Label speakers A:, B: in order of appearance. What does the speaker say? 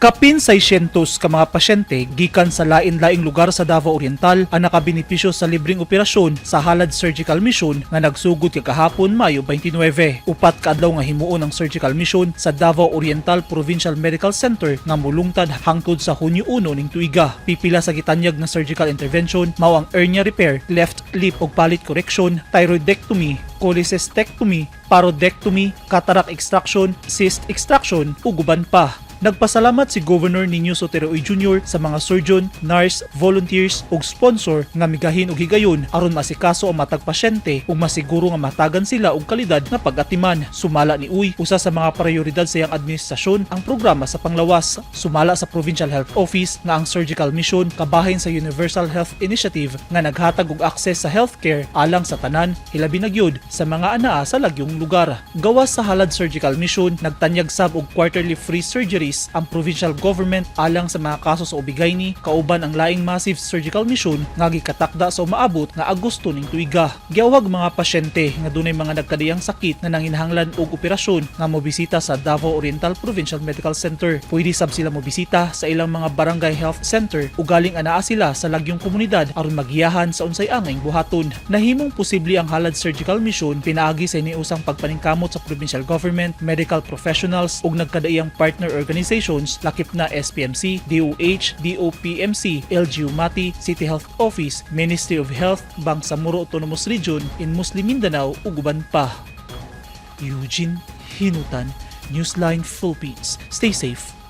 A: Kapin 600 ka mga pasyente gikan sa lain-laing lugar sa Davao Oriental ang nakabenepisyo sa libreng operasyon sa Halad Surgical Mission nga nagsugod kagahapon, Mayo 29. 4 ka adlaw nga himuon ang surgical mission sa Davao Oriental Provincial Medical Center nga mulungtad hangtod sa Hunyo 1 ning tuiga. Pipila sa gitanyag nga surgical intervention mao ang hernia repair, cleft lip ug palate correction, thyroidectomy, cholecystectomy, parotidectomy, cataract extraction, cyst extraction ug uban pa. Nagpasalamat si Governor Niño Sotero Uy Jr. sa mga surgeon, nurse, volunteers ug sponsor nga migahin og higayon aron maasikaso ang matag pasyente ug masiguro nga matagan sila og kalidad nga pag-atiman. Sumala ni Uy, usa sa mga prioridad sa iyang administrasyon ang programa sa panglawas. Sumala sa Provincial Health Office nga ang surgical mission kabahin sa Universal Health Initiative nga naghatag og access sa healthcare alang sa tanan, hilabi na gyud sa mga anaa sa lagyong lugar. Gawas sa Halad Surgical Mission, nagtanyag sab og quarterly free surgeries ang provincial government alang sa mga kaso sa OB-GYN, kauban ang laing massive surgical mission nga gikatakda sa umaabot nga Agosto ning tuiga. Giawhag mga pasyente nga dunay mga nagkadaiyang sakit nga nanginahanglan og operasyon nga mobisita sa Davao Oriental Provincial Medical Center. Pwede sab sila mobisita sa ilang mga barangay health center o galing anaa sila sa lagyong komunidad aron magiyahan sa unsay angay buhaton. Nahimong posible ang Halad Surgical Mission pinaagi sa iniusang pagpaningkamot sa provincial government, medical professionals ug nagkadaiyang partner organizations lakip na SPMC, DOH, DOPMC, LGU Mati, City Health Office, Ministry of Health, Bangsamoro Autonomous Region in Muslim Mindanao ug uban pa. Eugene Hinutan, Newsline Philippines. Stay safe.